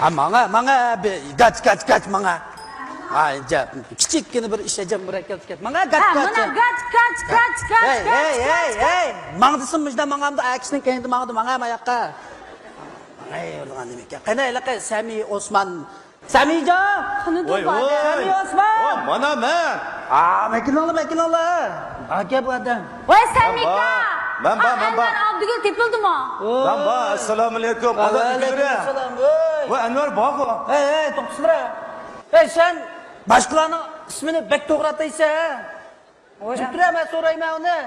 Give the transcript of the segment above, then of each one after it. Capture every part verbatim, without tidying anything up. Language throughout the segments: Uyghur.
ھە، ماڭا، ماڭا، بىر گاچ، گاچ، گاچ، ماڭا. ھە، ئىنچە، كىچىككىنە بىر ئىش ئەجەب مۇرەككەپ كەت. ماڭا، گاچ، ھە، گاچ. مانا گاچ، گاچ، گاچ، گاچ، ھەي، گاچ، ھەي، گاچ، ھەي، گاچ. ھەي. ماڭدىسىم مۇشۇدا ماڭامدۇ، ئەكىشنىڭ كەينىدە ماڭدى، ماڭا، ماياققا. ماڭا يۈرىدىغان نېمىكەن؟ قېنى، ھېلىقى سەمى ئوسمان. سەمىجان! قېنى ۋاي، دوستلار، ۋاي. سەمى ئوسمان! ۋاي، مانا مەن! ئا، مەكىنىڭلار، مەكىنىڭلار! ئاكا بۇ ئادەم. ۋاي، سەمىكا! مەن بار، مەن بار، مەن بار. ئەنۋەر ئابدۇگۈل تېپىلدىمۇ؟ مەن بار، ئەسسالامۇئەلەيكۇم. ۋەئەلەيكۇم ئەسسالام، ۋەي. ۋەي، ئەنۋەر بارغۇ. ھەي، ھەي، توختىسىلە. ھەي، سەن باشقىلارنىڭ ئىسمىنى بەك توغرا ئاتايسەن، ھە؟ ۋاي. تۇرە، مەن سورايمەن ئۇنى.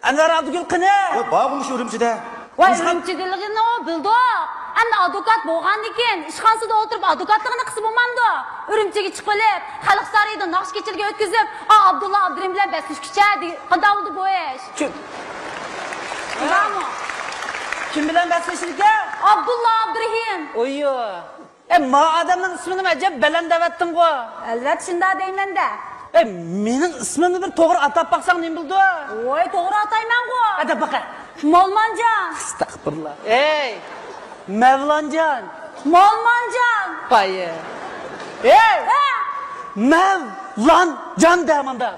ئەنۋەر ئابدۇگۈل قېنى؟ ۋاي، بارغۇ مۇشۇ ئۈرۈمچىدە. ۋاي، ئۈرۈمچىدىلىكىنى ئۇ بىلدۇق. ئەمدى ئادۋوكات بولغاندىكىن ئىشخانىسىدا ئولتۇرۇپ ئادۋوكاتلىقىنى قىلسا بولمامدۇ؟ ئۈرۈمچىگە چىقىۋېلىپ، خەلق سارىيىدا ناخشا كېچىلىكى ئۆتكۈزۈپ، ئا، ئابدۇللا ئابدۇرېھىم بىلەن بەسلىشكۈچە دېگەن، قانداق بولدى بۇ ئىش؟ كىم؟ بارمۇ؟ كىم بىلەن بەسلىشىدىكەن؟ ئابدۇللا ئابدۇرېھىم. ئويۇ. ئە، ما ئادەمنىڭ ئىسمىنىمۇ ئەجەب بەلەن دەۋەتتىڭغۇ. ئەلۋەتتە شۇنداق دەيمەن-دە. ئە، مېنىڭ ئىسمىمنى بىر توغرا ئاتاپ باقساڭ نېمە بولىدۇ؟ ۋاي، توغرا ئاتايمەنغۇ. ھە، دەپ باقە. مالمانجان. ئەستەغپۇرۇللا. ئەي، مەۋلانجان. مالمانجان. بايە. ئەي، ھە. مەۋلانجان دە ماڭا.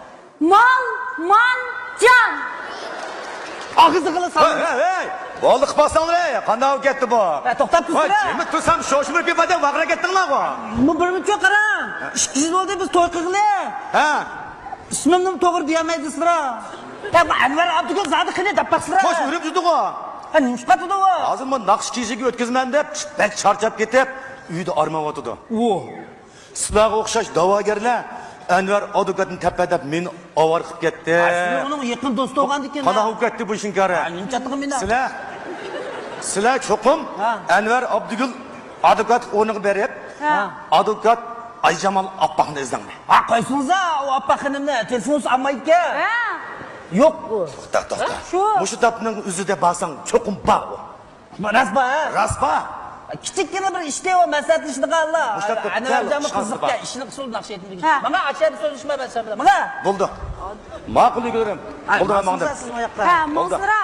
مال، مان، جان. ئاغزىغىلا سال. ھەي، ھەي، ھەي! بولدى، قىلىپ باقساڭلار، ھەي! قانداق بولۇپ كەتتى بۇ؟ ھە، توختاپ ۋاي، تۇرسىلا. جىمىپ تۇرسام، شوشۇمۇپ كېتىپ، ۋاقىراپ كەتتىڭلارغۇ. بۇ بىر مىنۇت يوق، قاراڭ. ئىككى يىل بولدى، بىز توي قىلغىلى. ھە. ئىسمىمنىمۇ توغرا دېيەلمەيدىسىلەر. يا، بۇ ئەنۋەر ئابدۇگۈل زادى قېنى دەپ باقسىلەر. خوش ئۈرۈپ يۈردىغۇ. ھە، نېمە قىلىۋاتىدۇ ئۇ؟ ھازىر بۇ ناخشا كېچىلىكى ئۆتكۈزىمەن دەپ، بەك چارچاپ كېتىپ، ئۆيدە ئارماۋاتىدۇ. ئۇ. سىلەرگە ئوخشاش دەۋاگەرلەر ئەنۋەر ئادۋوكاتنى تەپە دەپ مېنى ئاۋارە قىلىپ كەتتى. ھە، سىلەر ئۇنىڭ يېقىن دوستى بولغاندىكىن. قانداق بولۇپ كەتتى بۇ ئىشنىڭ كارى؟ ھە، نېمە چاتىقىم مېنىڭ؟ سىلەر، سىلەر چوقۇم ھە. ئەنۋەر ئابدۇگۈل ئادۋوكاتلىق ئورنىغا بېرىپ، ھە. ئادۋوكات ئايجامال ئاپپاقنى ئىزدەڭلار. ھە، قويسىڭىزا، ئۇ ئاپپاق خېنىمنى تېلېفونسىز ئالمايدىكەن. ھە. يوق. توختا، توختا. ھە، شۇ. مۇشۇ تاپنىڭ ئۆزىدە بارساڭ چوقۇم بار ئۇ. راست بار، ھە؟ راست بار. كىچىككىنە بىر ئىشتى ئۇ، مەسلىھەتلىشىدىغانلا. مۇشۇنداق بىر ئەنۋەرجانمۇ دەل قىزىقكەن، ئىشنى قىلسۇن ناخشا ئېيتىمىز. ھە. مانا ئاشۇ يەردە سۆزلىشىمەن مەن سەن بىلەن. مانا. بولدى. ماقۇل ئىگىلىرىم. ھە، بولدى، ماڭدىم. سىزنىڭ ياققا. ھە، بولدى. مونسىرا،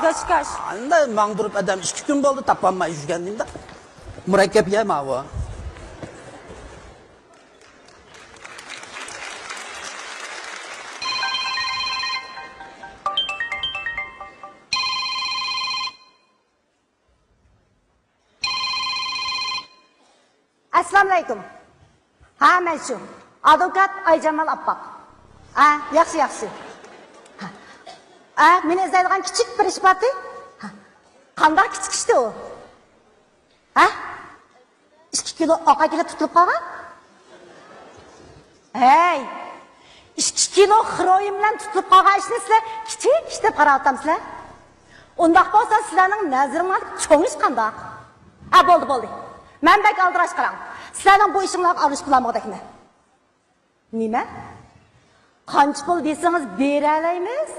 داشكاش. ئانداق ماڭدۇرۇپ ئادەم ئىككى كۈن بولدى، تاپالماي يۈرگەن نېمىدە. مۇرەككەپ يە ماۋۇ. ئەسسالامۇئەلەيكۇم. ھە، مەن شۇ. ئادۋوكات ئايجامال ئاپپاق. ھە، ياخشى، ياخشى. ھە، مېنى ئىزدەيدىغان كىچىك بىر ئىش بارتى. ھە. قانداق كىچىك ئىشتى ئۇ؟ ھە؟ ئىككى كىلو ئاق ئەكىلىپ تۇتۇلۇپ قالغان؟ ھەي! ئىككى كىلو خرويۇم بىلەن تۇتۇلۇپ قالغان ئىشنى سىلەر كىچىك ئىش دەپ قاراۋاتامسىلەر؟ ئۇنداق بولسا سىلەرنىڭ نەزىرىڭلاردىكى چوڭ ئىش قانداق؟ ھە، بولدى، بولدى. مەن بەك ئالدىراش قاراڭ. سىلەرنىڭ بۇ ئىشىڭلارغا ئارىلىشىپ بولالمىغۇدەكمەن. نېمە؟ قانچە پۇل دېسىڭىز بېرەلەيمىز.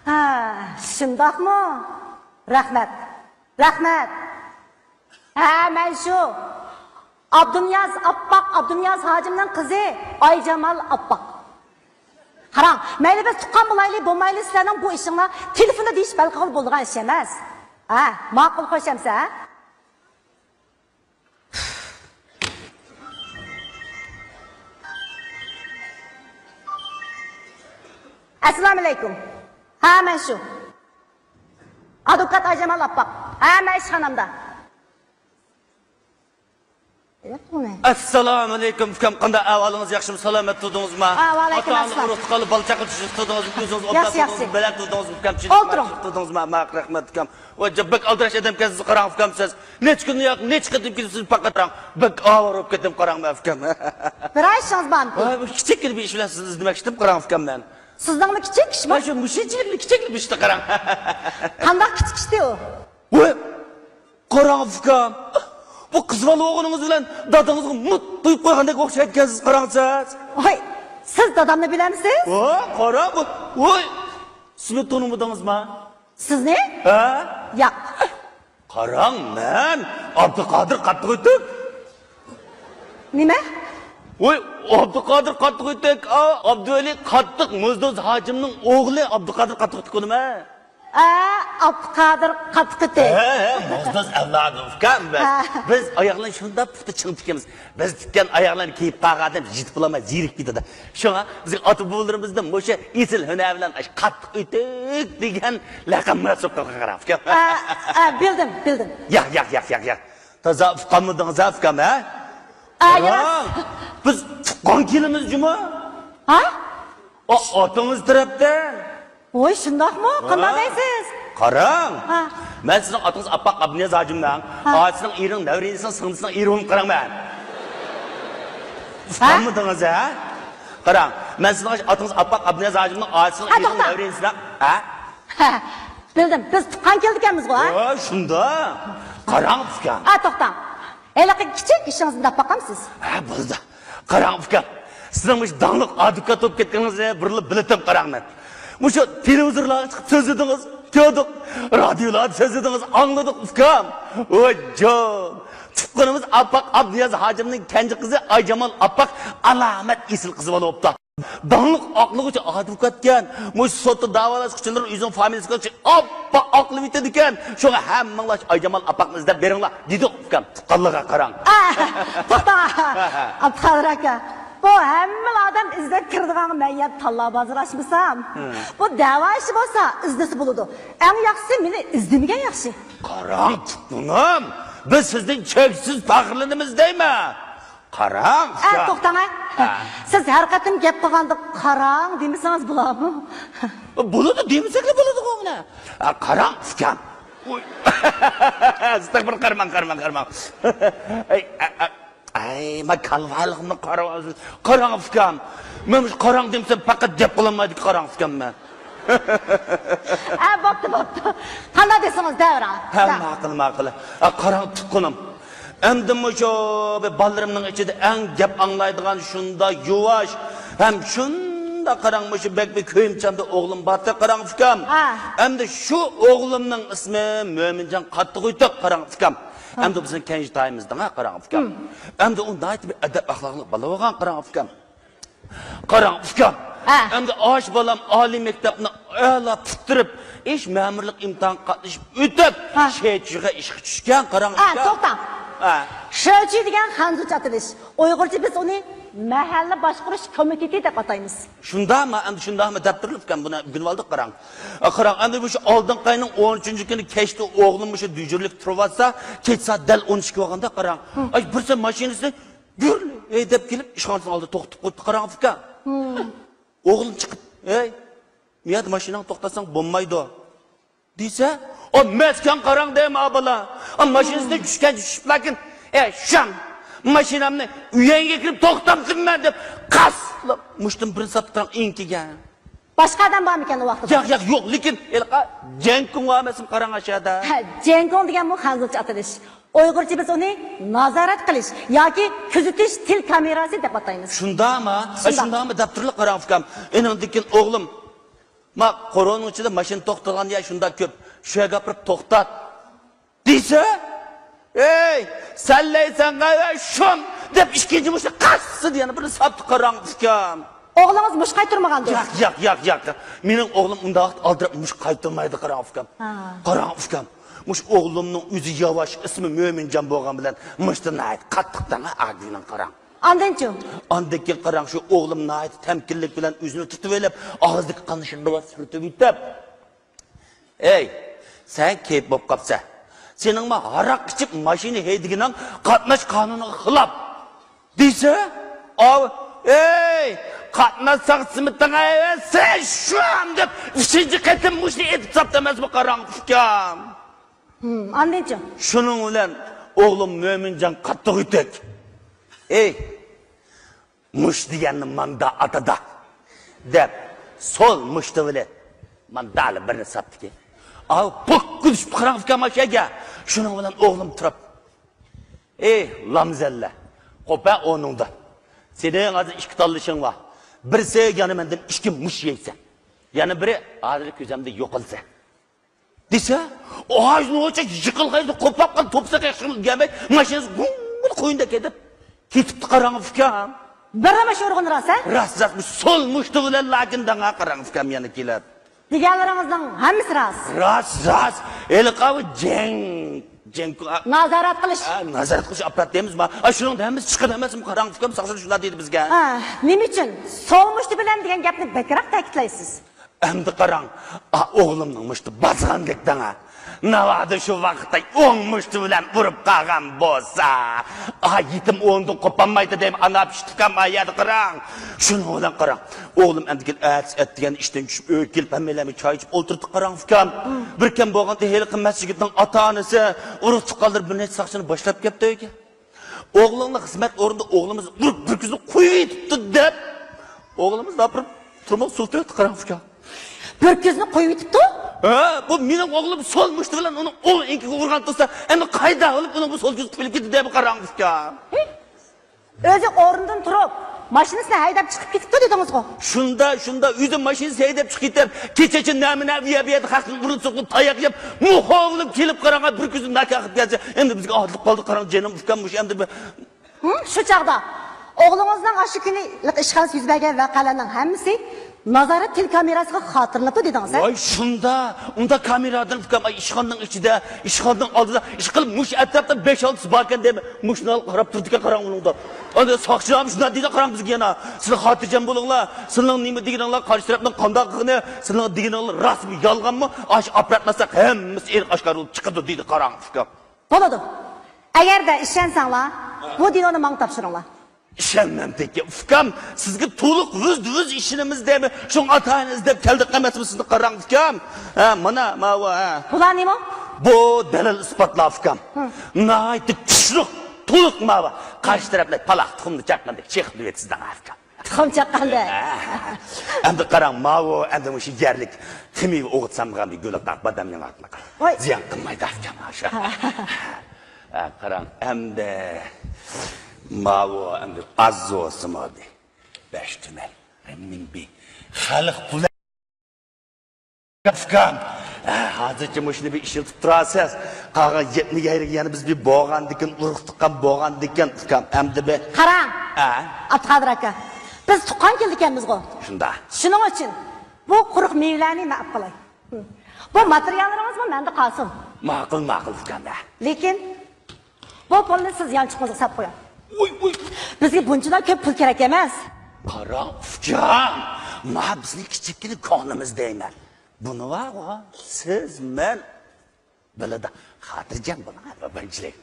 ھە، شۇنداقمۇ؟ رەھمەت. رەھمەت. ھە، مەن شۇ. ئابدۇنىياز ئاپپاق، ئابدۇنىياز ھاجىمنىڭ قىزى ئايجامال ئاپپاق. قاراڭ، مەيلى بىز تۇغقان بولايلى، بولمايلى، سىلەرنىڭ بۇ ئىشىڭلار تېلېفوندا دېيىشىپ ھەل قىلغىلى بولىدىغان ئىش ئەمەس. ھە، ماقۇل، خوش ئەمسە، ھە؟ ئەسسالامۇئەلەيكۇم. ھە، مەن شۇ. ئادۋوكات ئايجامال ئاپپاق. ھە، مەن ئىشخانامدا. ئەسسالامۇئەلەيكۇم ئۇكام، قانداق ئەھۋالىڭىز، ياخشىمۇ، سالامەت تۇردىڭىزمۇ؟ ھە، ۋەئەلەيكۇم ئەسسالام. ئاتا-ئانا، ئۇرۇق-تۇغقانلار، بالا-چاقا چۈشۈرۈپ تۇردىڭىزمۇ؟ ئۆزىڭىز ئوبدان تۇردىڭىزمۇ؟ بەلەن تۇردىڭىزمۇ ئۇكام؟ چىلىك تۇردىڭىزمۇ؟ ھە، ماق رەھمەت ئۇكام. ۋاي، جا-، بەك ئالدىراش ئادەمكەنسىز، قاراڭ ئۇكام سىز. نەچچە كۈندىن ياق، نەچچە قېتىم كېلىپسىز پەقەت قاراڭ. بەك ئاۋارە بولۇپ كەتتىم، قاراڭ مەن ئۇكام. بىرەر ئىشىڭىز بارمىكىن؟ ۋاي، بىر كىچىككىنە بىر ئىش بىلەن سىزنى ئىزدىمەكچىدىم، قاراڭ ئۇكام مەن. سىزنىڭمۇ كىچىك ئىشمۇ؟ مانا شۇ مۇشۇنچىلىكلا كىچىكلا بىر ئىشتا، قاراڭ. قانداق كىچىك ئىشتى ئۇ؟ ۋاي، قاراڭ ئۇكام، بۇ قىز بالا بولغىنىڭىز بىلەن دادىڭىزغا مۇت قويۇپ قويغاندەك ئوخشايدىكەنسىز، قاراڭ سىز. ۋاي، سىز دادامنى بىلەمسىز؟ ۋاي، قاراڭ بۇ، ۋاي، سىزمۇ تونۇمىدىڭىزما؟ سىزنى؟ ھە؟ ياق. قاراڭ، مەن ئابدۇقادىر قاتتىق ئۆتۈك. نېمە؟ ۋاي، ئابدۇقادىر قاتتىق ئۆتۈك، ئا، ئابدۇۋەلى قاتتىق موزدوز ھاجىمنىڭ ئوغلى ئابدۇقادىر قاتتىق ئۆتۈك ئۇنىمەن. ئە، ئابدۇقادىر قاتقۇتى. ھە، ھە، موزداز ئەۋلادى ئۇكام. ھە. بىز ئاياغلارنى شۇنداق پۇختا چىڭ تىكىمىز. بىز تىككەن ئاياغلارنى كىيىپ قالغان ئادەم يېتىپ بولالماي زېرىكىپ كېتىدۇ. شۇڭا بىزنىڭ ئاتا-بوۋىلىرىمىزدىن مۇشۇ ئېسىل ھۈنەر بىلەن ئاش قاتتىق ئۆتۈك دېگەن لەقەم مۇناسىپ قىلغان قاراڭ ئۇكام. ئە، ئە، بىلدىم، بىلدىم. ياق، ياق، ياق، ياق، ياق. تازا ئۇقالمىدىڭىز ھە ئۇكام ھە؟ ئە، قاراڭ، راست. بىز تۇغقان كېلىمىز جۇمۇ. ھە؟ ئا-، ئاتىڭىز تەرەپتىن. ۋوي، شۇنداقمۇ؟ قانداق دەيسىز؟ قاراڭ. ھە. مەن سىزنىڭ ئاتىڭىز ئاپپاق ئابدۇنىياز ھاجىمنىڭ، ھە، ئاچىسىنىڭ ئېرىنىڭ نەۋرىسىنىڭ سىڭلىسىنىڭ ئېرى بولۇپ قاراڭ مەن. ھە؟ ئۇقالمىدىڭىز ھە؟ قاراڭ، مەن سىزنىڭ ئاتىڭىز ئاپپاق ئابدۇنىياز ھاجىمنىڭ ئاچىسىنىڭ، ھە، ئېرىنىڭ، توختاڭ، نەۋرىسىنىڭ، ھە؟ ھە، بىلدىم، بىز تۇغقان كېلىدىكەنمىزغۇ، ھە؟ ھە، شۇنداق. قاراڭ ئۇكام. ھە، توختاڭ. ھېلىقى كىچىك ئىشىڭىزنى دەپ باقامسىز؟ ھە، بولدى. قاراڭ ئۇكام، سىزنىڭ مۇشۇ داڭلىق ئادۋوكات بولۇپ كەتكىنىڭىزنى بىرلا بىلىتىم قاراڭ مەن. مۇشۇ تېلېۋىزورلارغا چىقىپ سۆزلىدىڭىز، كۆردۇق. رادىيولاردا سۆزلىدىڭىز، ئاڭلىدۇق ئۇكام. ۋايجان، تۇغقىنىمىز ئاپپاق ئابدۇنىياز ھاجىمنىڭ كەنجى قىزى ئايجامال ئاپپاق ئالامەت ئېسىل قىز بولۇپتۇ. داڭلىق ئاقلىغۇچى ئادۋوكاتكەن. مۇشۇ سوتتا داۋالاشقۇچىلىرىنى ئۆزىنىڭ فامىلىسىگە ئاپپاق ئاقلىۋېتىدىكەن. شۇڭا ھەممىڭلار ئايجامال ئاپپاقنى ئىزدەپ بېرىڭلار، دېدۇق ئۇكام. تۇغقانلارغا قاراڭ. ئە، توختا. ئابدۇقادىر ئاكا، بۇ ھەممىلا ئادەم ئىزدەپ كىرىدىغانغا مەن يەنە تاللا بازار ئاچمىسام. ھە. بۇ دەۋا ئىشى بولسا ئىزدىسە بولىدۇ. ئەڭ ياخشىسى مېنى ئىزدىمىگەن ياخشى. قاراڭ تۇغقىنىم، بىز سىزدىن چەكسىز پەخىرلىنىمىز دەيمەن. قاراڭ، ئە، ئۇكام. توختاڭ، ھە. ھە. سىز ھەر قېتىم گەپ قىلغاندا قاراڭ دېمىسىڭىز بولامۇ؟ بولىدۇ، دېمىسەكلا بولىدىغۇ مانا. ئە، قاراڭ ئۇكام. ئۇي. ئەستەغپۇرۇللا، قارىماڭ، قارىماڭ، قارىماڭ. ئەي، ئە، ئە، ئەي، مانا كالۋالىقىمنى قاراۋالسىز. قاراڭ ئۇكام. مەن مۇشۇ قاراڭ دېمىسەم پەقەت گەپ قىلالمايدىكەن، قاراڭ ئۇكام مەن. ئە، بوپتۇ، بوپتۇ. قانداق دېسىڭىز دەۋرا. ھە، ماقۇل، ماقۇل. ئە، قاراڭ تۇغقىنىم. ئەمدى مۇشۇ بىر بالىلىرىمنىڭ ئىچىدە ئەڭ گەپ ئاڭلايدىغان، شۇنداق يۇۋاش ھەم شۇنداق، قاراڭ، مۇشۇ بەك بىر كۆيۈمچان بىر ئوغلۇم بارتى، قاراڭ ئۇكام. ھە. ئەمدى شۇ ئوغلۇمنىڭ ئىسمى مۆمىنجان قاتتىق ئۆتۈك، قاراڭ ئۇكام. ھە. ئەمدى بىزنىڭ كەنجى تايىمىزدىڭ، ھە، قاراڭ ئۇكام. ھىم. ئەمدى ئۇ ناھايىتى بىر ئەدەپ ئەخلاقلىق بالا بولغان، قاراڭ ئۇكام. قاراڭ ئۇكام، ھە. ئەمدى ئاش بالام ئالىي مەكتەپنى ئەلا پۈتتۈرۈپ، ئىش مەمۇرلۇق ئىمتىھانغا قاتنىشىپ ئۆتۈپ، ھە. شېچۈگە ئىشقا چۈشكەن، قاراڭ ھە، ئۇكام. توختاڭ. ھە. شېچۈ دېگەن خەنزۇچە ئاتىلىش. ئۇيغۇرچە بىز ئۇنى مەھەللە باشقۇرۇش كومىتېتى دەپ ئاتايمىز. شۇنداقمۇ، ئەمدى شۇنداقمۇ دەپ تۇرۇپ ئۇكام، بۇنى ئۆگىنىۋالدۇق، قاراڭ. ئە، قاراڭ، ئەمدى مۇشۇ ئالدىنقى ئاينىڭ ئون ئۈچىنچى كۈنى كەچتە ئوغلۇم مۇشۇ دېجۇرلۇقتا تۇرۇۋاتسا، كەچ سائەت دەل ئون ئىككى بولغاندا، قاراڭ. ھە. ئاي، بىرسى ماشىنىسىنى گۈرلەپ ھەيدەپ كېلىپ، ئىشخانىسىنىڭ ئالدىدا توختىتىپ قويۇپتۇ، قاراڭ ئۇكام. ھە. ئوغلۇم چىقىپ، «ھەي، بۇ يەردە ماشىناڭنى توختاتساڭ بولمايدۇ» دېسە، «ئا، مەسكەن قاراڭ» دەيمەن، ئا بالا. «ئا، ماشىنىسىدىن چۈشكەن چۈشۈپ، لېكىن، ئە، شام، ماشىنامنى ئۆيۈڭگە كىرىپ توختاتتىم مەن» دەپ، قاسلاپ مۇشتىن بىرنى ساپتىراڭ ئېڭىكىگە. باشقا ئادەم بارمىكەن ئۇ ۋاقىتتا؟ ياق، ياق، يوق، لېكىن ھېلىقى جەڭكۇڭ بار ئەمەسمۇ، قاراڭ ئاشۇ يەردە. ھە، جەڭكۇڭ دېگەن بۇ خەنزۇچە ئاتىلىش. ئۇيغۇرچە بىز ئۇنى نازارەت قىلىش ياكى كۆزىتىش تىل كامېراسى دەپ ئاتايمىز. شۇنداقمۇ؟ شۇنداق. شۇنداقمۇ دەپ تۇرۇپلا، قاراڭ ئۇكام. ئېنىڭدىن كېيىن ئوغلۇم، ما، قورۇنىڭ ئىچىدە ماشىنا توختىغان يەر شۇنداق كۆپ، شۇ يەرگە ئاپىرىپ توختات دېسە، «ھەي، سەن دەيسەن غەيۋە، شۇم» دەپ ئىككىنچى مۇشتنى قاسسىدى، يەنە بىرنى ساپتى، قاراڭ ئۇكام. ئوغلىڭىز مۇشت قايتۇرمىغاندۇ؟ ياق، ياق، ياق، ياق. مېنىڭ ئوغلۇم ئۇنداق ۋاقىت ئالدىراپ مۇشت قايتۇرمايدۇ، قاراڭ ئۇكام. ھا. قاراڭ ئۇكام، مۇشۇ ئوغلۇمنىڭ ئۆزى ياۋاش، ئىسمى مۆمىنجان بولغان بىلەن مۇشتى ناھايىتى قاتتىق دەڭە ئاگۈنىڭ، قاراڭ. ئاندىنچۇ؟ ئاندىن كېيىن قاراڭ، شۇ ئوغلۇم ناھايىتى تەمكىنلىك بىلەن ئۆزىنى تۇتۇۋېلىپ، ئاغزىدىكى قاننى شۇنداق سۈرتۈۋېتىپ، «ھەي، سەن كەيپ بولۇپ قاپسەن. سېنىڭمۇ ھاراق ئىچىپ ماشىنا ھەيدىگىنىڭ قاتناش قانۇنىغا خىلاپ» دېسە، ئاۋۇ، «ھەي، قاتناش ساقچىسىمىتىڭ ئەۋەتسە شۇم» دەپ ئۈچىنچى قېتىم مۇشتنى ئېتىپ ساپتى ئەمەسمۇ، قاراڭ ئۇكام. ھىم، ئاندىنچۇ؟ شۇنىڭ بىلەن ئوغلۇم مۆمىنجان قاتتىق ئۆتۈك، «ئەي، مۇشت دېگەننى ماندا ئاتىدا» دەپ، سول مۇشتى بىلەن ماندالا بىرنى ساپتىكەن. ئاۋۇ پوككا چۈشۈپ، قاراڭ ئۇكام، ئاشۇ يەرگە. شۇنىڭ بىلەن ئوغلۇم تۇرۇپ، «ئەي، لامزەللە، قوپە ئورنۇڭدىن. سېنىڭ ھازىر ئىككى تاللىشىڭ بار. بىرسى يەنە مەندىن ئىككى مۇشت يەيسەن. يەنە بىرى ھازىر كۆزۈمدىن يوقىلىسەن» دېسە، ئاغاچ نوچە يىقىلغايدى، قوپاپ قالدى، توپساق ياخشى گەمەي ماشىنىسى گۇڭغۇل قويۇندەك كېتىپ، كېتىپتۇ، قاراڭ ئۇكام. بىرنېمە شورغۇن راست، ھە؟ راست، راست، سول مۇشتى بىلەن لاكىن داڭا، قاراڭ ئۇكام، يەنە كېلىپ. دېگەنلىرىڭىزنىڭ ھەممىسى راست. راست، راست. ھېلىقى ئاۋۇ جەڭ، جەڭ، ئا، نازارەت قىلىش. ئا، نازارەت قىلىش ئاپپارات دەيمىزما؟ ئا، شۇنىڭدا ھەممىسى چىقىدۇ ئەمەسمۇ؟ قاراڭ ئۇكام، ساقچىلار شۇنداق دېدى بىزگە. ھە، نېمە ئۈچۈن سول مۇشتى بىلەن دېگەن گەپنى بەكرەك تەكىتلەيسىز؟ ئەمدى قاراڭ، ئا، ئوغلۇمنىڭ مۇشتى بازغاندەك دەڭە. ناۋادا شۇ ۋاقىتتا ئوڭ مۇشتى بىلەن ئۇرۇپ قالغان بولسا، ئا، يېتىم ئورنىدىن قوپالمايدۇ دەيمەن، ئانا پىشتىكام، ئا يەردە قاراڭ. شۇنىڭ بىلەن قاراڭ، ئوغلۇم ئەمدى كېلىپ ئەتىسى ئەتىگەن ئىشتىن چۈشۈپ ئۆيگە كېلىپ ھەممەيلەن چاي ئىچىپ ئولتۇردۇق قاراڭ ئۇكام. بىر كەم بولغاندا ھېلىقى مەسچىتنىڭ ئاتا ئانىسى، ئۇرۇق تۇغقانلىرى بىر نەچچە ساقچىنى باشلاپ كەپتۇ ئۆيگە. ئوغلۇڭنى خىزمەت ئورنىدا ئوغلىمىز ئۇرۇپ بىر كۆزىنى قويۇۋېتىپتۇ دەپ، ئوغلىمىزنى ئاپىرىپ تۈرمىگە سولىتىۋەتتى قاراڭ ئۇكام. بىر كۆزىنى قويۇۋېتىپتۇ؟ ھە، بۇ مېنىڭ ئوغلۇم سول مۇشتى بىلەن ئۇنىڭ ئوڭ ئېڭىكىگە ئۇرغان تۇرسا، ئەمدى قايدا بولۇپ ئۇنىڭ بۇ سول كۆزى قويۇلۇپ كېتىدۇ دەپ قاراڭ ئۇكام. ھە؟ ئۆزى ئورنىدىن تۇرۇپ، ماشىنىسىنى ھەيدەپ چىقىپ كېتىپتۇ دېدىڭىزغۇ؟ شۇندا، شۇندا، ئۆزى ماشىنىسى ھەيدەپ چىقىپ كېتىپ، كېچىچە نەمە نەۋە يەپ، يەردە خەقنى ئۇرۇپ سوقۇپ، تاياق يەپ، مۇخ بولۇپ كېلىپ قاراڭ، بىر كۆزى ناكا قىلىپ كەلسە، ئەمدى بىزگە ئادىللىق قالدى قاراڭ، جېنىم ئۇكام، مۇشۇ ئەمدى بىر ھىم، شۇ چاغدا ئوغلىڭىزنىڭ ئاشۇ كۈنى ئىشخانىسىدا يۈز بەرگەن ۋەقەلەرنىڭ ھەممىسى نازارەت تېلېكامېراسىغا خاتىرىلىنىپتۇ دېدىڭىز، ھە؟ ۋاي شۇندا، ئۇندا كامېرادىن ئۇكام، ئاي، ئىشخانىنىڭ ئىچىدە، ئىشخانىنىڭ ئالدىدا ئىشقىلىپ مۇشۇ ئەتراپتا بەش-ئالتىسى باركەن دەيمەن، مۇشۇنى قاراپ تۇرىدىكەن قاراڭ ئۇنىڭدا. ئاندىن ساقچىلار شۇنداق دېدى قاراڭ بىزگە يەنە، سىلەر خاتىرجەم بولۇڭلار، سىلەرنىڭ نېمە دېگىنىڭلار، قارشى تەرەپنىڭ قانداق قىلغىنى، سىلەرنىڭ دېگىنىڭلار راستمۇ يالغانمۇ، ئاشۇ ئاپپاراتنى ئاچساق ھەممىسى ئېنىق ئاشكارا بولۇپ چىقىدۇ دېدى قاراڭ ئۇكام. بولىدۇ. ئەگەردە ئىشەنسەڭلار، بۇ دېلونى ماڭا تاپشۇرۇڭلار. ئىشەنمەمدىكى ئۇكام، سىزگە تولۇق يۈزدە يۈز ئىشىنىمىز دەيمەن. شۇڭا ئاتا ئانىنى ئىزدەپ كەلدۇق ئەمەسمۇ سىزنى قاراڭ ئۇكام. ھە، مانا، ماۋۇ، ھە. بۇلار نېمە؟ بۇ دەلىل ئىسپاتلار ئۇكام. ھە. ناھايىتى كۈچلۈك، تولۇق ماۋۇ. قارشى تەرەپلەر پالاق تۇخۇمنى چاققاندەك چېقىلىۋېتىسىز دەڭ ئۇكام. تۇخۇم چاققاندەك. ئەمدى قاراڭ، ماۋۇ، ئەمدى مۇشۇ يەرلىك تېمىۋى ئوغۇت سالمىغان بىر گۈلاتاق بادام ياڭاقلىق. ۋاي. زىيان قىلمايدۇ ئۇكام، ئاشۇ. ھە، قاراڭ، ئەمدى ماۋۇ، ئەمدى ئاز بولسىمۇ بىر بەش تۈمەن رېمىنبى خەلق پۇلى. ئۇكام، ھە، ھازىرچە مۇشۇنى بىر ئىشلىتىپ تۇرارسىز. قالغان يەتمىگەيرىگە يەنە بىز بىر بولغاندىكىن، ئۇرۇق تۇغقان بولغاندىكىن، ئۇكام، ئەمدى بىر. قاراڭ، ھە؟ ئابدۇقادىر ئاكا، بىز تۇغقان كېلىدىكەنمىزغۇ. شۇنداق. شۇنىڭ ئۈچۈن بۇ قۇرۇق مېۋىلەرنى مەن ئاپ قالاي. بۇ ماتېرىياللىرىڭىزمۇ مەندە قالسۇن. ماقۇل، ماقۇل، ئۇكام، ھە. لېكىن بۇ پۇلنى سىز يانچۇقىڭىزغا ساپ قويۇڭ. ۋوي، ۋوي. بىزگە بۇنچىلا كۆپ پۇل كېرەك ئەمەس. قاراڭ ئۇكام، ما بىزنىڭ كىچىككىنە كوخنىمىز دەيمەن. بۇنى بارغۇ، سىز، مەن بىلىدۇ. خاتىرجەم بولۇڭ، باباجىلىك.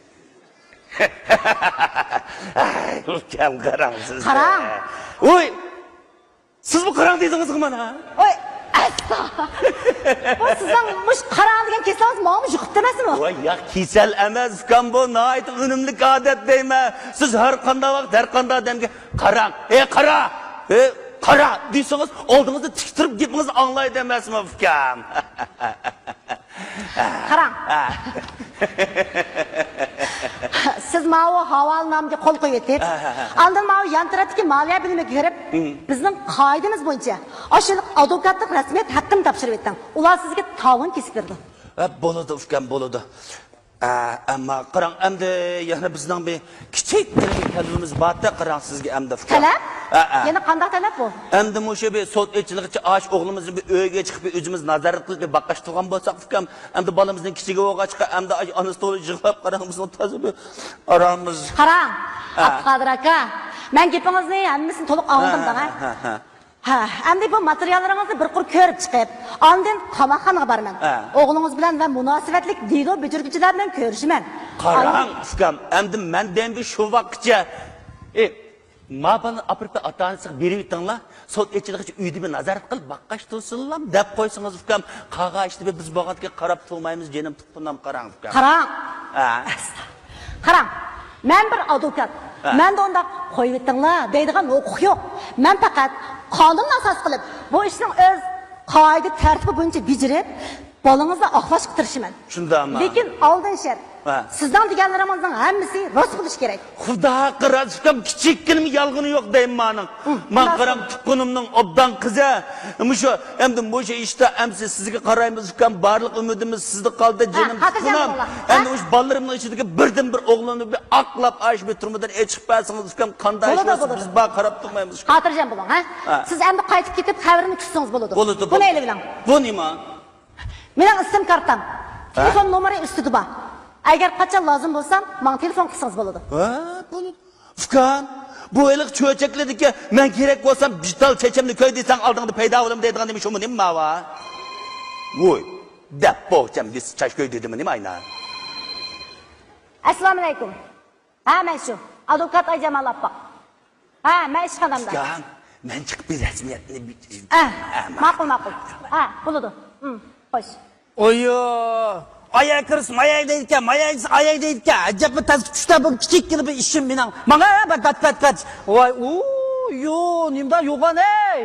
ئاي، ئۇكام، قاراڭ سىز. قاراڭ. ۋوي. سىزمۇ قاراڭ دېدىڭىزغۇ مانا. ۋوي، ئەستا. بۇ سىزنىڭ مۇشۇ قاراڭ دېگەن كېسىلىڭىز ماڭىمۇ يۇقۇپتۇ ئەمەسمۇ؟ ۋاي، ياق، كېسەل ئەمەس، ئۇكام، بۇ ناھايىتى ئۈنۈملۈك ئادەت دەيمەن. سىز ھەر قانداق ۋاقىت، ھەر قانداق ئادەمگە قاراڭ، ئەي قارا، ئەي قارا دېسىڭىز، ئالدىڭىزدا تىك تۇرۇپ گېپىڭىزنى ئاڭلايدۇ ئەمەسمۇ، ئۇكام؟ قاراڭ. ھە. سىز ماۋۇ ھاۋالىنامىگە قول قويۇۋېتىپ، ھە، ھە، ھە. ئاندىن ماۋۇ يان تەرەپتىكى مالىيە بۆلۈمىگە كىرىپ، مم. بىزنىڭ قائىدىمىز بويىچە ئاشۇ ئادۋوكاتلىق رەسمىيەت ھەققىنى تاپشۇرۇۋېتىڭ. ئۇلار سىزگە تاۋۇن كېسىپ بېرىدۇ. ھە، بولىدۇ، ئۇكام، بولىدۇ. ئە، ئەمما قاراڭ، ئەمدى يەنە بىزنىڭ بىر كىچىك بىر تەلىپىمىز بار-دە، قاراڭ سىزگە ئەمدى، ئۇكام. تەلەپ؟ ئە، ئە. يەنە قانداق تەلەپ بۇ؟ ئەمدى مۇشۇ بىر سوت ئېچىلغىچە ئاش ئوغلىمىزنى بىر ئۆيگە چىقىپ بىر ئۆزىمىز نازارەت قىلىپ بىر باققاچ تۇرغان بولساق، ئۇكام، ئەمدى بالىمىزنىڭ كىچىكى بولغاچقا، ئەمدى ئاش ئانىسى تولا يىغلاپ، قاراڭ بىزنىڭ تازا بىر ئارامىمىز. قاراڭ، ھە. ئابدۇقادىر ئاكا، مەن گېپىڭىزنى ھەممىسىنى تولۇق ئاڭلىدىم، ھە، داڭا. ھە، ھە، ھە. ھە، ئەمدى بۇ ماتېرىياللىرىڭىزنى بىر قۇر كۆرۈپ چىقىپ، ئاندىن قاماقخانىغا بارىمەن. ھە. ئوغلىڭىز بىلەن ۋە مۇناسىۋەتلىك دېلو بېجىرگۈچىلەر بىلەن كۆرۈشىمەن. قاراڭ، ئۇكام، ئەمدى مەن دەيمەن شۇ ۋاقىتقىچە، ئى، ما بالىنى ئاپىرىپ ئاتا-ئانىسىغا بېرىۋېتىڭلار، سوت ئېچىلغىچە ئۆيدە بىر نازارەت قىلىپ باققاچ تۇرسۇنلام دەپ قويسىڭىز، ئۇكام، قالغان ئىشنى بىز بولغاندىكىن قاراپ تۇرمايمىز، جېنىم تۇغقىنىم، قاراڭ، ئۇكام. قاراڭ. ھە. قاراڭ، مەن بىر ئادۋوكات. ھە. مەندە ئۇنداق «قويۇۋېتىڭلار» دەيدىغان ھوقۇق يوق. مەن پەقەت قانۇننى ئاساس قىلىپ، بۇ ئىشنىڭ ئۆز قائىدە تەرتىپى بويىچە بېجىرىپ، بالىڭىزنى ئاقلاشقا تىرىشىمەن. شۇنداقمۇ؟ لېكىن ئالدىن شەرت، ھە. سىزنىڭ دېگەنلىرىڭىزنىڭ ھەممىسى راست بولۇشى كېرەك. خۇدا ھەققى راست ئۇكام، كىچىككىنىمۇ يالغىنى يوق دەيمەن ماڭا. ماڭا قاراڭ، تۇغقىنىمنىڭ ئوبدان قىزى. مۇشۇ، ئەمدى مۇشۇ ئىشتا ئەمسە سىزگە قارايمىز ئۇكام، بارلىق ئۈمىدىمىز سىزدە قالدى، ھە، جېنىم خاتىرجەم تۇغقىنىم. بولۇڭلار. ھە؟ ئەمدى مۇشۇ بالىلىرىمنىڭ ئىچىدىكى بىردىنبىر ئوغلۇمنى بىر ئاقلاپ، ئاشۇ بىر تۈرمىدىن ئېچىقىپ بەرسىڭىز ئۇكام، قانداق ئىش بولسا بولىدۇ، بولىدۇ. بىز بار قاراپ تۇرمايمىز ئۇكام. خاتىرجەم بولۇڭ، ھە؟ ھە. سىز ئەمدى قايتىپ كېتىپ خەۋىرىمنى كۈتسىڭىز بولىدۇ. بولىدۇ، بۇنى ئېلىۋېلىڭ. بۇ نېمە؟ مېنىڭ ئىسىم كارتام. ھە؟ تېلېفون نومۇرى ئۈستىدە بار. ئەگەر قاچان لازىم بولسام، ماڭا تېلېفون قىلسىڭىز بولىدۇ. ھە، بولىدۇ. ئۇكام، بۇ ھېلىقى چۆچەكلىرىدىكى، مەن كېرەك بولسام بىتال چېچەمنى كۆي دېسەڭ ئالدىڭدا پەيدا بولىمەن دەيدىغان نېمە شۇمۇ نېمە ماۋا؟ ۋوي، دەپ بوغچام دېسە چاچ كۆي دېدىمۇ نېمە ئاينا؟ ئەسسالامۇئەلەيكۇم. ھە، مەن شۇ. ئادۋوكات ئايجامال ئاپپاق. ھە، مەن ئىشخانامدا. ئۇكام، مەن چىقىپ بىر رەسمىيەتنى بىر ھە، ھە، ماقۇل، ماقۇل. ھە، بولىدۇ. ھىم، خوش. ئويۇ، ئاياي كىرسە ماياي دەيدىكەن، ماياي دېسە ئاياي دەيدىكەن. ئەجەبمۇ تەسكە چۈشتى بۇ كىچىككىنە بىر ئىشىم مېنىڭ. ماڭا بەت، بەت، بەت، بەت. ۋاي، ئۇ، يو، نېمىدا يوغان، ھەي.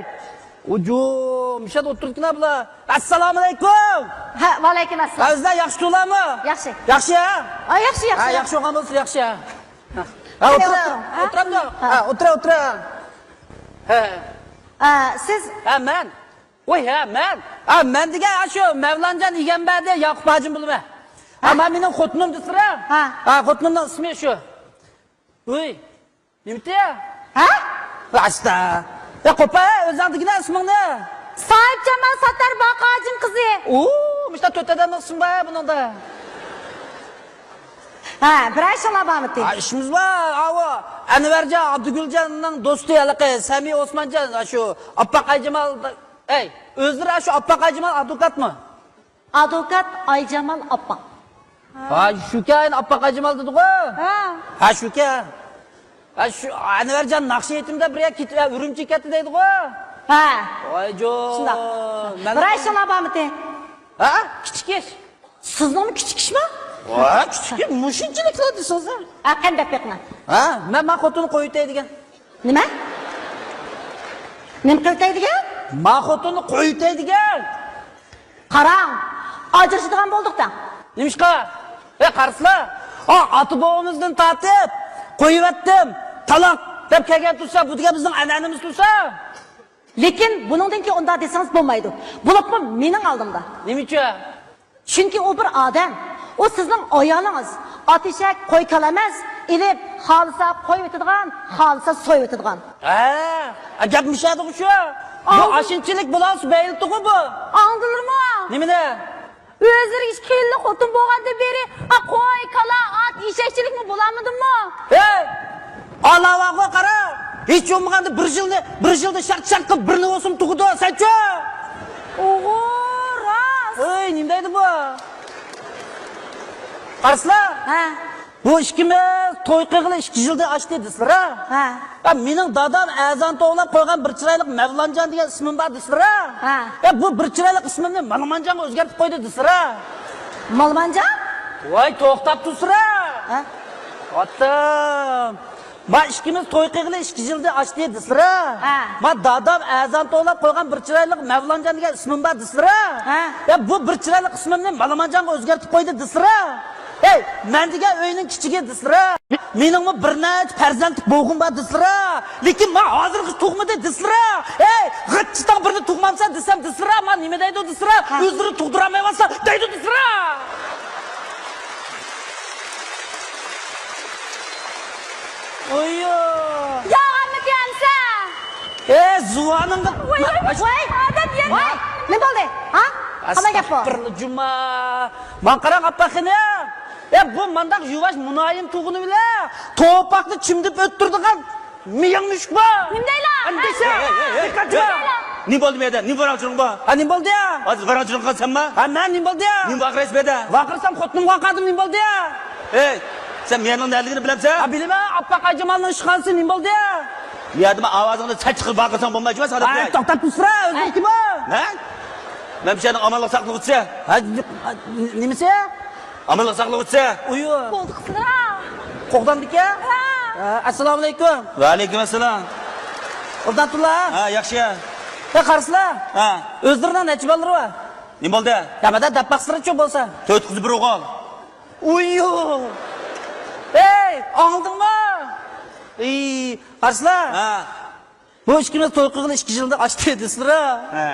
ئۇجۇم، مىشەدە ئولتۇرىدىكەن بۇلار. ئەسسالامۇئەلەيكۇم. ھە، ۋەئەلەيكۇم ئەسسالام. ھە، ئۆزلەر ياخشى تۇرۇلامۇ؟ ياخشى. ياخشى، ھە؟ ھە، ياخشى، ھە، ياخشى. ياخشى بولغان بولسا ياخشى، ھە. ھە، قېنى ئولتۇرۇڭ. ئولتۇرۇڭ، ھە؟ ئولتۇرامدۇ؟ ھە. ھە، ئولتۇرە، ئولتۇرە. ھە. ئە، سىز؟ ھە، مەن. ۋاي، ھە، مەن. ھە، مەن دېگەن، ھە، شۇ مەۋلانجان ئىگەمبەردى ياقۇپ ھاجىم بولىمەن. ھە، ھە؟ مەن مېنىڭ خوتۇنۇم دېسىلە. ھە. ھە، خوتۇنۇمنىڭ ئىسمى شۇ. ۋۇي. نېمىتى؟ ھە؟ ئاستا. يا قوپا، ئۆزۈڭ دېگىنە ئىسمىڭنى. ساھىبجامال ساتار باقاجىم قىزى. ئۇ، مۇشتا تۆت ئادەمنىڭ ئىسمى بار بۇنىڭدا. ھە، بىرەر ئىشىڭلار بارمىتى؟ ھە، ئىشىمىز بار. ئاۋۇ ئەنۋەرجان، ئابدۇگۈلجاننىڭ دوستى ھېلىقى سەمى ئوسمانجان، شۇ ئاپپاق ئايجامال. ئەي، ئۆزلىرى شۇ ئاپپاق ئايجامال ئادۋوكاتمۇ؟ ئادۋوكات ئايجامال ئاپپاق. ھا، شۇكەن، ئاپپاق ئايجامال دېدىغۇ. ھا. ھا، شۇكەن. ھا، شۇ ئەنۋەرجان ناخشا ئېيتىمدا بىر يەر كېتىپ، ئۈرۈمچىگە كەتتى دەيدىغۇ. ھا. ۋاي جو. شۇنداق. بىرەر ئىشىڭلار بارمىتى؟ ھا؟ كىچىك ئىش. سىزنىڭمۇ كىچىك ئىشمۇ؟ ۋا، كىچىك ئىش، مۇشۇنچىلىكلا دېسىڭىز. ھا، قېنى دەپ بېقىڭ. ھا، مەن، ماڭا خوتۇننى قويۇۋېتەي دېگەن. نېمە؟ نېمە قىلىۋېتەي دېگەن؟ ماڭا خوتۇننى قويۇۋېتەي دېگەن. قاراڭ، ئاجرىشىدىغان بولدۇق دەڭ. نېمىشقا؟ ھە، قارىسىلا. ئا، ئاتا-بوۋىمىزدىن تارتىپ، قويۇۋەتتىم، تالاق دەپ كەلگەن تۇرسا، بۇ دېگەن بىزنىڭ ئەنئەنىمىز تۇرسا. لېكىن بۇنىڭدىن كېيىن ئۇنداق دېسىڭىز بولمايدۇ. بولۇپمۇ مېنىڭ ئالدىمدا. نېمە ئۈچۈن؟ چۈنكى ئۇ بىر ئادەم. ئۇ سىزنىڭ ئايالىڭىز. ئات ئېشەك، قوي كالا ئەمەس. ئېلىپ، خالىسا قويۇۋېتىدىغان، خالىسا سويۇۋېتىدىغان. ھە، گەپ مۇشۇ يەردىغۇ شۇ. بۇ ئاشۇنچىلىك بولالسا بەيلىتىغۇ بۇ. ئاڭلىدىلىرمۇ؟ نېمىنى؟ ئۆزلىرى ئىككى يىللىق خوتۇن بولغاندىن بېرى، ئا، قوي، كالا، ئات، ئېشەكچىلىكمۇ بولالمىدىممۇ؟ ھەي! ئالاۋاغۇ قارا! ھېچ بولمىغاندا بىر يىلنى، بىر يىلدا شاق-شاق قىلىپ بىرنى بولسىمۇ تۇغىدۇ، سەنچۇ؟ ئوغۇ، راست! ۋوي، نېمە دەيدۇ بۇ؟ قارىسىلا! ھە. بۇ ئىككىمىز توي قىلغىلى ئىككى يىلدىن ئاشتى دېسىلىرا. ھە. يا، مېنىڭ دادام ئەزان توۋلاپ قويغان بىر چىرايلىق مەۋلانجان دېگەن ئىسمىم بار دېسىلىرا. ھە. يا، بۇ بىر چىرايلىق ئىسمىمنى مالىمانجانغا ئۆزگەرتىپ قويدى دېسىلىرا. مالىمانجان؟ ۋاي، توختاپ تۇرسىرا. ھە؟ ئاتام. ما ئىككىمىز توي قىلغىلى ئىككى يىلدىن ئاشتى دېسىلىرا. ھە. ما دادام ئەزان توۋلاپ قويغان بىر چىرايلىق مەۋلانجان دېگەن ئىسمىم بار دېسىلىرا. ھە. يا، بۇ بىر چىرايلىق ئىسمىمنى مالىمانجانغا ئۆزگەرتىپ قويدى دېسىلىرا. ھەي، مەن دېگەن ئۆينىڭ كىچىكى دېسىلىرا. مېنىڭمۇ بىر نەچچە پەرزەنتلىك بوغۇم بار دېسىلىرا. لېكىن ما ھازىرغىچە تۇغمىدى دېسىلىرا. ھەي، غىچچىتاڭ بىرنى تۇغمامسەن دېسەم دېسىلىرا. ما نېمە دەيدۇ دېسىلىرا. ھە. ئۆزلىرى تۇغدۇرالمايۋاتسا دەيدۇ دېسىلىرا. ئويۇ. يا ئامىتى ئەمسە. ئە، زۇۋانىڭغا. ۋاي، ۋاي، ۋاي. ئادەم يەنە. ۋاي، نېمە بولدى؟ ھا؟ قانداق گەپ بۇ؟ ئەستەغپىرۇللا، جۇما. ماڭا قاراڭ، ئاپپاق خېنىم. ئە، بۇ مانداق يۇۋاش، مۇلايىم تۇغىنى بىلەن توپاقنى چىمدىپ ئۆتتۈرىدىغان مېيىڭ مۈشۈك بۇ. نېمە دەيلا؟ ئەندىشە. ھە؟ دىققەت جۇما. نېمە دولدى بۇ يەردە؟ نېمە ۋاراڭ-چۇرۇڭ بۇ؟ ھە، نېمە بولدى يا؟ ھازىر ۋاراڭ-چۇرۇڭ قىلسامما؟ ھە، مەن نېمە بولدى يا؟ نېمە ۋارقىرايسىز بۇ يەردە؟ ۋارقىرىسام خوتۇنۇم ۋارقىرىدىم، نېمە بولدى يا؟ ئەي، سەن مۇ يەرنىڭ نەلىكىنى بىلەمسەن؟ ھە، بىلىمەن، ئاپپاق ئايجامالنىڭ ئىشخانىسى، نېمە بولدى يا؟ مۇ يەردىمۇ ئاۋازىڭنى سەل چىقىرىپ ۋارقىرىساڭ بولمايدۇ، سادىق ئاكا. توختاپ تۇرسىرا، ئۆزۈڭ كىم ئۇ؟ مەن؟ مەن مۇشۇ يەرنىڭ ئامانلىق ساقلىغۇچىسى. ھە، نېمىسى؟ ئامانلىق ساقلىغۇچىسى. ئۇيۇ. بولدى قىزلار. قوغداندىكى؟ ھە. ھە، ئەسسالامۇئەلەيكۇم. ۋەئەلەيكۇم ئەسسالام. ئوبدان تۇرلا. ھە، ياخشى. ھە، قارىسىلا. ھە. ئۆزلىرىنىڭ نەچچە بالىلىرى بار؟ نېمە بولدى؟ يا، مەدە دەپ باقسىلىچۇ بولسا. تۆت قىز، بىر ئوغۇل. ئۇيۇ! ھەي، ئاڭلىدىڭمۇ؟ ئى، قارىسىلا. ھە. بۇ ئىككىمىز توي قىلغىلى ئىككى يىلنى ئاشتى دېسىلىرا. ھە.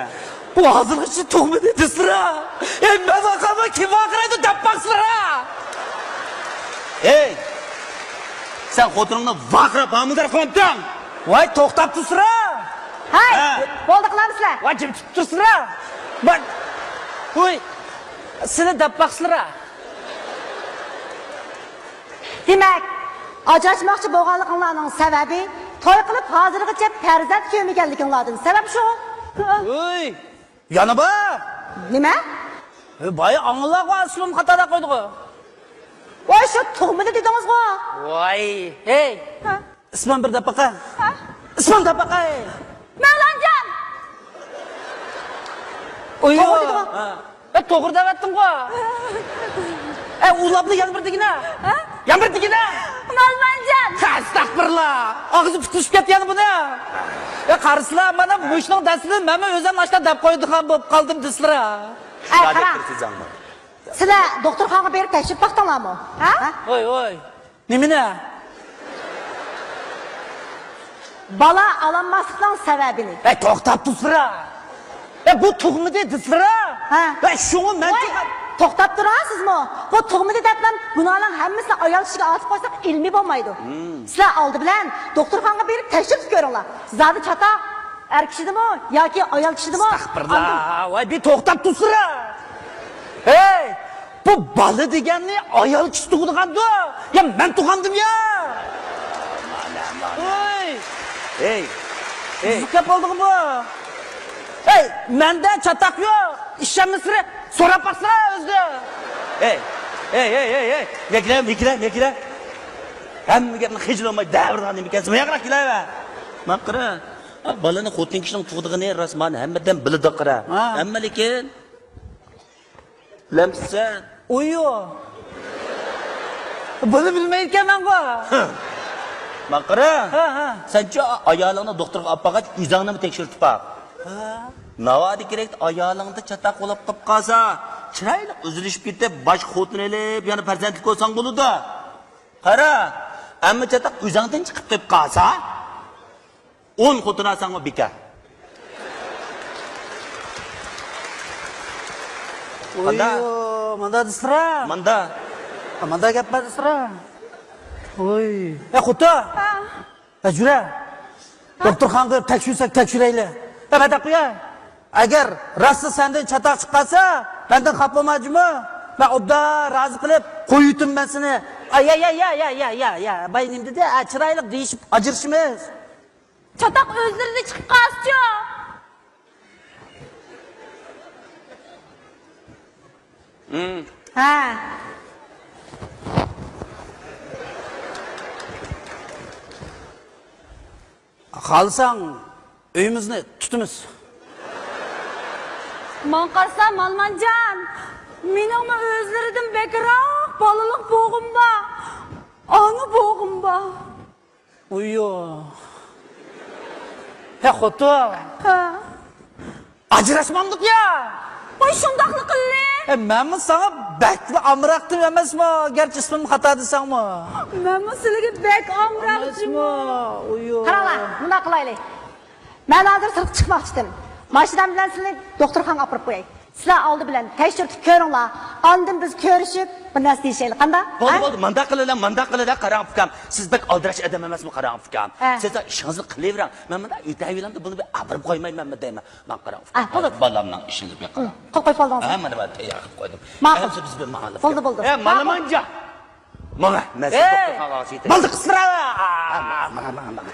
بۇ ھازىرغىچە تۇغمىدى دېسىلىرا. ئەي، مەن ۋارقىرىماي كىم ۋارقىرايدۇ دەپ باقسىلىرا. ھەي، سەن خوتۇنۇڭنى ۋارقىراپ ھامىلىدار قىلمامتىڭ؟ ۋاي، توختاپ تۇرسىرا. ھەي، ھە. بولدى قىلامسىلەر. ۋاي، جىم تۇرسىرا. ۋاي، ۋۇي، سېنى دەپ باقسىلىرا. دېمەك، ئاجراشماقچى بولغانلىقىڭلارنىڭ سەۋەبى توي قىلىپ ھازىرغىچە پەرزەنت كۆرمىگەنلىكىڭلاردىن سەۋەب شۇ. ۋۇي، يەنە بار. نېمە؟ ۋاي، ئاڭلاغۇ ئاسلىم خاتا دەپ قويدىغۇ. ۋاي، شۇ تۇغمىدى دېدىڭىزغۇ. ۋاي، ھەي. ھە؟ ئىسمىڭ بىر دەپ باقا. ھە؟ ئىسمىڭ دەپ باقاي. مەۋلانجان! ئۇيۇ. توغرا دېدىڭ. ھە. ئە، توغرا دەۋەتتىڭغۇ. ئە، ئۇلاپلا يەنە بىر دېگىنە. ھە؟ يەنە بىر دېگىنە. مالمانجان! ئەستەغپىرۇللا. ئاغزى پۇتلىشىپ كەتتى يەنە بۇنى. ئە، قارىسىلا، مانا مۇشۇنىڭ دەستىدىن مەنمۇ ئۆزۈم ناشتا دەپ قويىدىغان بولۇپ قالدىم دېسىلىرا. ئە، قاراڭ. سىلەر دوختۇرخانىغا بېرىپ تەكشۈرۈپ باقتىڭلارمۇ؟ ھە؟ ھوي، ھوي. نېمىنى؟ بالا ئالالماسلىقنىڭ سەۋەبىنى. ئەي، توختاپ تۇرسىرا. ئەي، بۇ تۇغمىدى دېسىرا. ھە. ئەي، شۇڭا مەن ۋاي، توختاپ تۇراسىزمۇ؟ بۇ تۇغمىدى دەپ مەن بۇلارنىڭ ھەممىسىنى ئايال كىشىگە ئاتىپ قويساق ئىلمىي بولمايدۇ. سىلەر ئالدى بىلەن دوختۇرخانىغا بېرىپ تەكشۈرتۈپ كۆرۈڭلار. زادى چاتاق ئەر كىشىدىمۇ ياكى ئايال كىشىدىمۇ؟ ئەستەغپىرۇللا. ۋاي، بىر توختاپ تۇرسىرا. ھەي! بۇ بالا دېگەننى ئايال كىشى تۇغىدىغاندۇ؟ يا مەن تۇغاندىم يا؟ ھوي! ھەي! ھەي! بۇزۇپ كەپ قالدىغۇ بۇ؟ ھەي! مەندە چاتاق يوق! ئىشەنمىسىلەر سوراپ باقسىلا ئۆزىدىن! ھەي! ھەي، ھەي، ھەي، ھەي! مەكرە، مەكرە، مەكرە! ھەممە گەپنى خىجىل بولماي دەۋېرىدىغان نېمىكەنسىز؟ ياقراق كېلەۋەر! ماقىرا! بالىنى خوتۇن كىشىنىڭ تۇغىدىغىنى راست، مانا ھەممىدىن بىلىدۇ قارا. ھە. ئەمما لېكىن لەمسە. ئۇيۇ. بۇنى بىلمەيدىكەنمەنغۇ. ماقىرا. ھە، ھە. سەنچۇ ئايالىڭنى دوختۇرغا ئاپارغاچ، ئۆزۈڭنىمۇ تەكشۈرتۈپ باق. ھە. ناۋادا كېرەكتە ئايالىڭدا چاتاق بولۇپ قېلىپ قالسا، چىرايلىق ئۈزۈلۈشۈپ كېتىپ، باشقا خوتۇن ئېلىپ، يەنە پەرزەنتلىك بولساڭ بولىدۇ. قارا، ئەمما چاتاق ئۆزۈڭدىن چىقىپ قېلىپ قالسا، ئون خوتۇن ئالساڭمۇ بىكار. قانداق؟ ئويۇ، ماندا دېسىرا. ماندا. ھە، ماندا گەپ بار دېسىرا. ۋوي. ئە، خوتۇن. ھە. ھە، جۈرە. دوختۇرخانىغا تەكشۈرسەك تەكشۈرەيلى. ھە، مەن دەپ قوياي. ئەگەر راستلا سەندىن چاتاق چىققانسا، مەندىن خاپا بولما جۇمۇ. مەن ئوبدان رازى قىلىپ قويۇۋېتىمەن سېنى. ئاي، يا، يا، يا. باي نېمە دېدى؟ ئە، چىرايلىق دېيىشىپ ئاجرىشىمىز. چاتاق ئۆزلىرىدە چىقىپ قالسىچۇ؟ ھە. خالىساڭ ئۆيىمىزنى تۇتىمىز. ماڭا قارىسا، مالمانجان، مېنىڭمۇ ئۆزلىرىدىن بەكرەك بالىلىق بوغۇم بار، ئانا بوغۇم بار. ئۇيۇ. ھە، خوتۇن. ھە. ئاجراشمامدۇق يا؟ ۋاي، شۇنداقلا قىللى. ئە، مەنمۇ ساڭا بەكلا ئامراقتىم ئەمەسمۇ، گەرچە ئىسمىم خاتا دېسەڭمۇ. مەنمۇ سىلىگە بەك ئامراقتىمۇ. ئەمەسمۇ، ئۇيۇ. قاراڭلار، مۇنداق قىلايلى. مەن ھازىر سىرتقا چىقماقچىدىم. ماشىنام بىلەن سىلىنى دوختۇرخانىغا ئاپىرىپ قوياي. سىلەر ئالدى بىلەن تەكشۈرتۈپ كۆرۈڭلار. ئاندىن بىز كۆرۈشۈپ، بىر نەرسە دېيىشەيلى، قانداق؟ بولدى، ھە؟ بولدى، مانداق قىلىلا، مانداق قىلىلا، قاراڭ ئۇكام. سىز بەك ئالدىراش ئادەم ئەمەسمۇ، قاراڭ ئۇكام. ھە. سىز ئىشىڭىزنى قىلىۋېرىڭ. مەن مۇنداق ئۆتەۋېرەمدۇ، بۇنى بىر ئاپىرىپ قويمايمەنمۇ دەيمەن. ماڭا قاراڭ ئۇكام. ھە، بولدى. بالامنىڭ ئىشىنى بىر قاراڭ. قىلىپ قويۇپ بولدىڭىزمۇ؟ ھە، مانا مەن تەييار قىلىپ قويدۇم. ماقۇل. ئەمسە بىز بىر ماڭايلى. بولدى، بولدى. ھە، مانا مانجا. ماڭا، مەن سىز دوختۇرخانىغا ئاغزى يېتەي. بولدى، قىسقىرا. ھە، ماڭا، ماڭا، ماڭا، ماڭا.